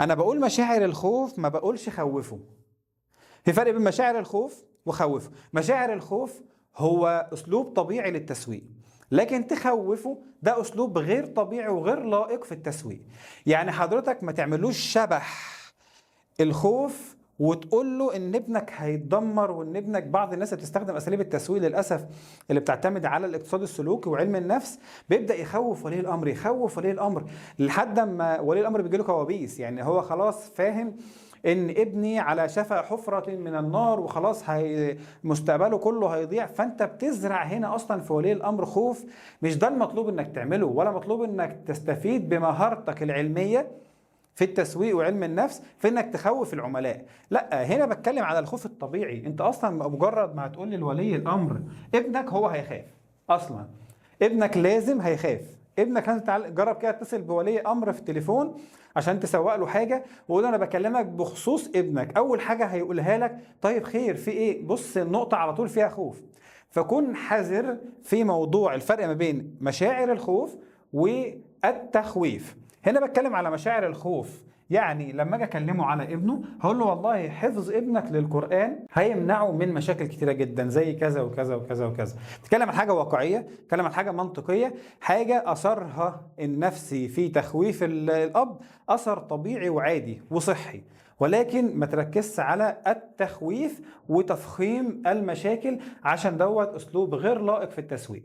انا بقول مشاعر الخوف، ما بقولش خوفه. في فرق بين مشاعر الخوف وخوفه. مشاعر الخوف هو اسلوب طبيعي للتسويق، لكن تخوفه ده اسلوب غير طبيعي وغير لائق في التسويق. يعني حضرتك ما تعملوش شبح الخوف وتقول له ان ابنك هيتدمر وان ابنك. بعض الناس اللي بتستخدم اساليب التسويق للاسف اللي بتعتمد على الاقتصاد السلوكي وعلم النفس، بيبدا يخوف ولي الامر، يخوف ولي الامر لحد ما ولي الامر بيجي له كوابيس. يعني هو خلاص فاهم ان ابني على شفا حفرة من النار وخلاص هي مستقبله كله هيضيع. فانت بتزرع هنا اصلا في ولي الامر خوف. مش ده المطلوب انك تعمله، ولا مطلوب انك تستفيد بمهارتك العلمية في التسويق وعلم النفس في انك تخوف العملاء. لا، هنا بتكلم على الخوف الطبيعي. انت اصلا مجرد ما هتقول للولي الامر ابنك، هو هيخاف اصلا. ابنك لازم هيخاف. ابنك لازم جرب كده اتصل بولي امر في التليفون عشان تسوق له حاجة وقول انا بكلمك بخصوص ابنك، اول حاجة هيقولها لك طيب خير في ايه؟ بص النقطة على طول فيها خوف. فكن حذر في موضوع الفرق ما بين مشاعر الخوف والتخويف. هنا بتكلم على مشاعر الخوف، يعني لما اجي اكلمه على ابنه هقول له والله حفظ ابنك للقرآن هيمنعه من مشاكل كتيرة جدا زي كذا وكذا وكذا وكذا. بتكلم عن حاجة واقعية، بتكلم عن حاجة منطقية، حاجة اثرها النفسي في تخويف الاب اثر طبيعي وعادي وصحي، ولكن ما تركزش على التخويف وتفخيم المشاكل عشان دوت اسلوب غير لائق في التسويق.